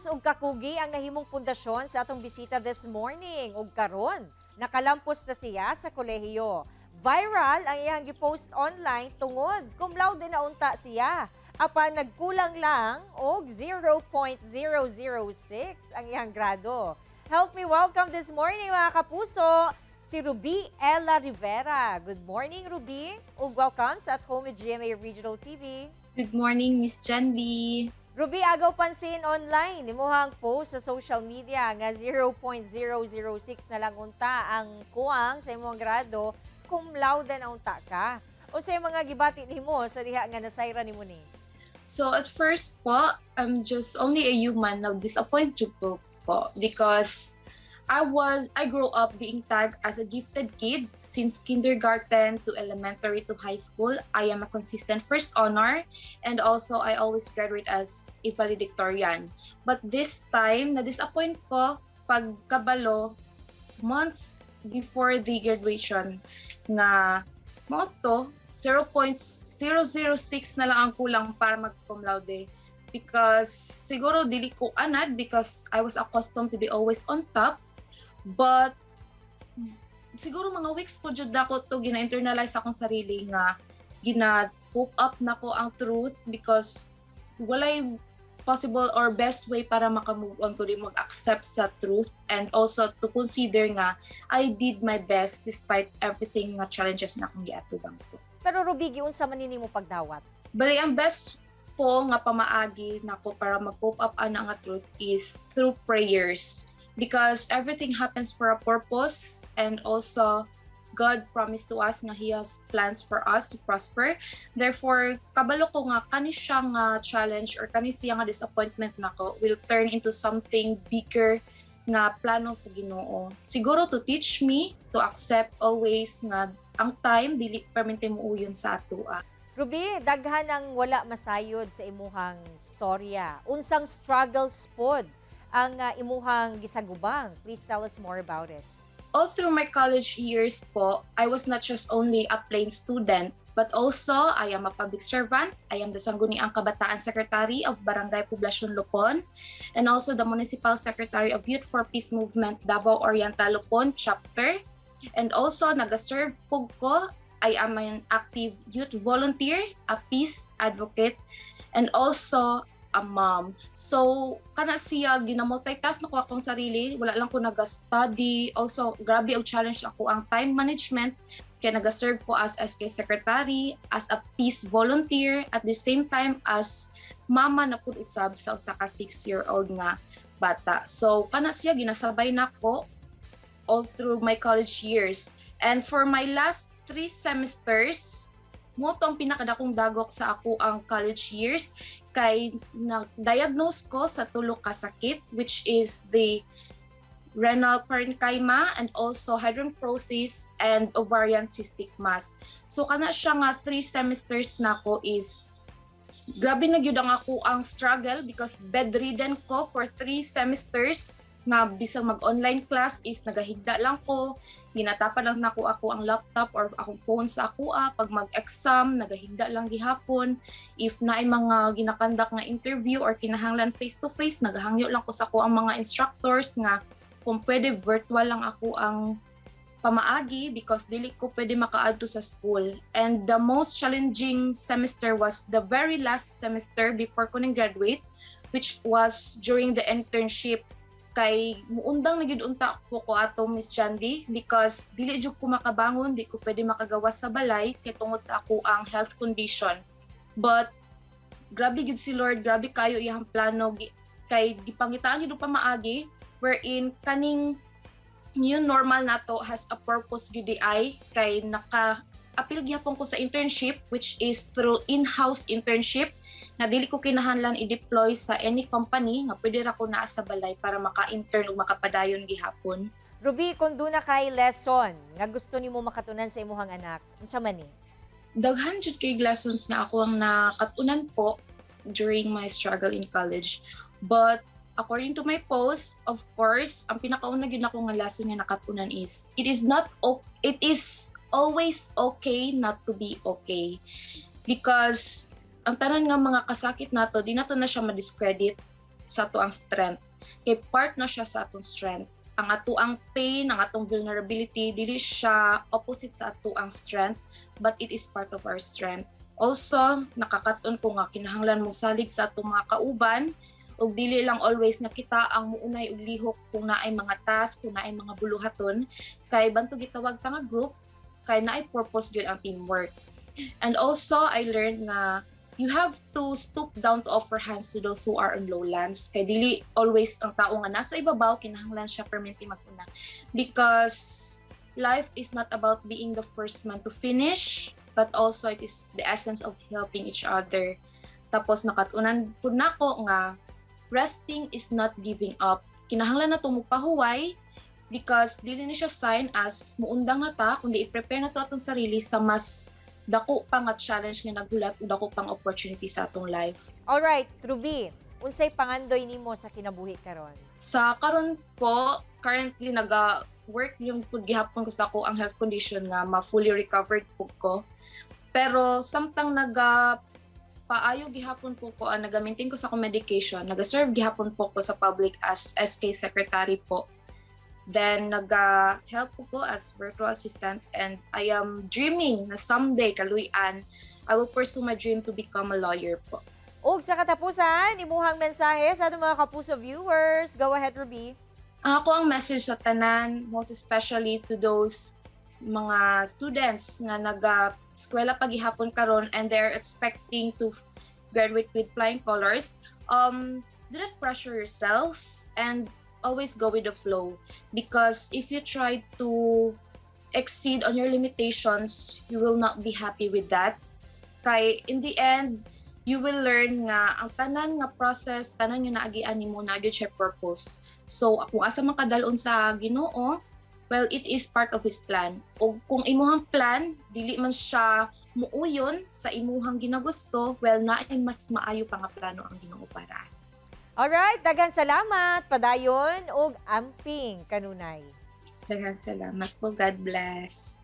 Kalampos ug kakugi ang nahimong pundasyon sa atong bisita this morning ug karon nakalampos na siya sa kolehiyo. Viral ang iyang gipost online tungod cum laude na unta siya. Apan nagkulang lang og 0.006 ang iyang grado. Help me welcome this morning, mga kapuso, si Ruby Ella Rivera. Good morning, Ruby, ug welcome sa At Home with GMA Regional TV. Good morning, Miss Janby. Ruby, agaw pansin online imuhang post sa social media nga 0.006 na lang unta ang kuwang sa imong grado, cum laude na unta ka. Unsay mga gibati nimo sa diha nga nasayra nimo ni? So at first po, I'm just only a human now, disappointed po because I grew up being tagged as a gifted kid since kindergarten to elementary to high school. I am a consistent first honor and also I always graduate as a valedictorian. But this time, na-disappoint ko pagkabalo months before the graduation nga mao to, 0.006 na lang ang kulang para mag-cum laude, because siguro dili ko anad because I was accustomed to be always on top. But siguro mga weeks po jud ako to gina-internalize akong sarili nga gina cope up nako ang truth because walay possible or best way para maka-move on kundi mag-accept sa truth and also to consider nga I did my best despite everything nga challenges na akong giatubang ko. Pero Ruby, giunsa man nimo pagdawat? Bali, ang best po nga pamaagi nako para mag-cope up ana nga truth is through prayers because everything happens for a purpose and also God promised to us nga He has plans for us to prosper. Therefore, kabalo ko nga kani siya nga challenge or kani siya nga disappointment nako will turn into something bigger nga plano sa Ginoo. Siguro to teach me to accept always nga ang time dili permente muuyon sa atoa. Ruby, daghan ang wala masayod sa imuhang storya. Unsang struggles pod ang imuhang gisagubang? Please tell us more about it. All through my college years po, I was not just only a plain student, but also I am a public servant. I am the Sangguniang Kabataan Secretary of Barangay Poblacion Lupon and also the Municipal Secretary of Youth for Peace Movement Davao Oriental Lupon Chapter. And also, nag-serve po ko. I am an active youth volunteer, a peace advocate, and also a mom. So, kana siya, gina-multitask nako akong sarili. Wala lang ko naga-study. Also, grabe ang challenge ako ang time management. Kaya naga-serve ko as SK Secretary, as a peace volunteer, at the same time as mama na pud usab sa usa ka 6-year-old nga bata. So, kana siya, ginasabay nako all through my college years. And for my last 3 semesters, mao to ang pinakadakong dagok sa ako ang college years kay na-diagnose ko sa tulo ka sakit, which is the renal parenchyma and also hydronephrosis and ovarian cystic mass. So kana siya nga 3 semesters nako is grabe na gyud ang ako ang struggle because bedridden ko for 3 semesters nga bisag mag-online class is nagahigda lang ko, ginatapan lang nako ako ang laptop or akong phone sa ako pag mag-exam, nagahigda lang gihapon. If naay mga gina-conduct nga interview or kinahanglan face to face, nagahangyo lang ko sa ako ang mga instructors nga kung pwede virtual lang ako ang pamaagi because dili ko pwede makaadto sa school. And the most challenging semester was the very last semester before ko ning graduate, which was during the internship, kay muundang na gyud unta po ko ato, Miss Jandy, because dili jud ko makabangon, di ko pwede makagawas sa balay kay tungod sa ako ang health condition. But grabe gyud si Lord, grabe kayo iyang plano kay gipangitaan gyud og pamaagi wherein kaning new normal nato has a purpose gyud ay kay naka apil gihapon ko sa internship, which is through in-house internship na dili ko kinahanglan i-deploy sa any company, nga pwede ra ko naa sa balay para maka-intern ug makapadayon gihapon. Ruby, kung duna kay lesson nga gusto nimo makatunan sa imuhang anak, unsa man ni? Daghan jud kay lessons na ako ang nakatunan po during my struggle in college. But according to my post, of course, ang pinakauna gyud nako nga lesson nga nakatunan is it is not it is always okay not to be okay. Because ang tanan nga mga kasakit nato, di nato na siya ma-discredit. sa atoang strength. Kay part na siya sa atong strength. Ang atoang pain, ang atong vulnerability, dili siya opposite sa atoang strength, but it is part of our strength. Also, nakakaton ko nga kinahanglan mo salig sa atong mga kauban ug dili lang always nga kita ang muunay og lihok kung naay mga task, kung naay mga buluhaton, kay bantog gitawag ta nga group kay naay purpose gyud ang teamwork. And also, I learned nga you have to stoop down to offer hands to those who are on lowlands. Kay dili always ang tao nga nasa ibabaw, kinahanglan siya permanente maguna. Because life is not about being the first man to finish, but also it is the essence of helping each other. Tapos nakatunan pud nako nga resting is not giving up. Kinahanglan na to pahuway because dili ni siya sign as muundang na ta, kundi i-prepare na to atong sarili sa mas dako pa nga challenge nga naghulat o dako pang opportunity sa atong life. Alright, Ruby, unsay pangandoy nimo sa kinabuhi karon? Sa karon po, currently naga work yung pud gihapon ko sa akoang health condition nga ma-fully recovered po ko. Pero samtang naga paayo gihapon po ko, naga-maintain ko sa akong medication, naga-serve gihapon po ko sa public as SK secretary po. Then naga-help po ko as virtual assistant and I am dreaming na someday kaluy-an I will pursue my dream to become a lawyer po. Ug sa katapusan, imuhang mensahe sa atong mga Kapuso viewers. Go ahead, Ruby. Ang akoang message sa tanan, most especially to those mga students nga naga eskwela pagihapon karon and they're expecting to graduate with flying colors, do not pressure yourself and always go with the flow. Because if you try to exceed on your limitations, you will not be happy with that. Kay in the end, you will learn nga ang tanan nga process, tanan nga naagian nimo naa gyud siya purpose. So kung asa man kadal-on sa Ginoo, well, it is part of His plan. O kung imuhang plan, dili man siya muuyon sa imuhang ginagusto, well, naay mas maayo pa nga plano ang Ginoo para. Alright, daghan salamat. Padayon ug amping kanunay. Daghang salamat po. God bless.